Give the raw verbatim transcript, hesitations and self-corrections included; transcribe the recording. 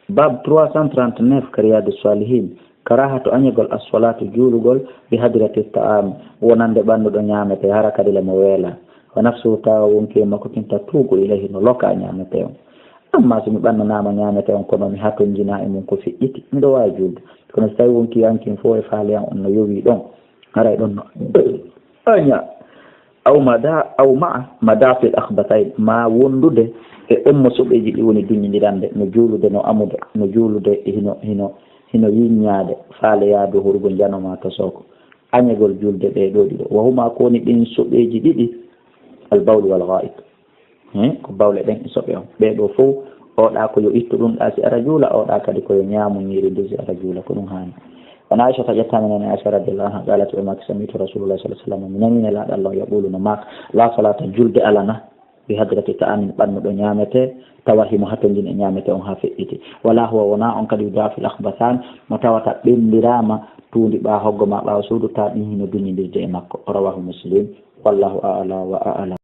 Bab trois cent trente-neuf ka Riyadu Salihin, karahatu añegol as-salatu juulugol bi hadrati ta'am, wonande ɓannuɗo ñaamete, hara kadi le mo weela. Wa nafsuhu tawa wonki e makko kinta tuugu ilayhi no loka ñaamete on. Amma so mi ɓannanaama ñaamete on kono mi hatonjina e mum ko feƴƴiti, miɗo waawi juulde. Kono so tawi wonki yankin fof e faale an on no yowi ɗon, haray ɗon no aña. Aw mada, aw ma'a madafil akhbathayn, ma wondude e ommo soɓeeji ɗi woni duñindirande, no juulude, no amude, no juulude hino, hino, hino yiññaade, faale yaadu hurgo njanoma to sooko. Añegol julde ɓee ɗoo ɗiɗo. Wa huma ko woni ɗin soɓeeji ɗiɗi, al bawlu wal ghaa'it. Hmm? Ko bawle ɗen e soɓe on. Ɓee ɗoo fof, oɗa ko yo ittu ɗum ɗa si ara juula, oɗa kadi ko yo ñaamu ñiiri ndi si ara juula, ko ɗum haani. Wona Aisha ta ƴettama nani Aisha radiyallahu anha qalat ɓe maaki samitu rasulullah sallallahu alaihi wasallam, mi nani Nelaaɗo Allah yaqulu no maaka, la salata julde alana bi hadrati ta'amin ɓannuɗo ñaamete, tawa himo hatonjin e ñaamete on haa feƴƴiti. Wala huwa wona on kadi yudafi al akhbathan mo tawata ɓenndiraama tuundi ɓaa hoggo ma ɓaawo suudu ta ɗin hino duñindirde e makko. Rawahu Muslim. Wallahu a'la wa a'lam.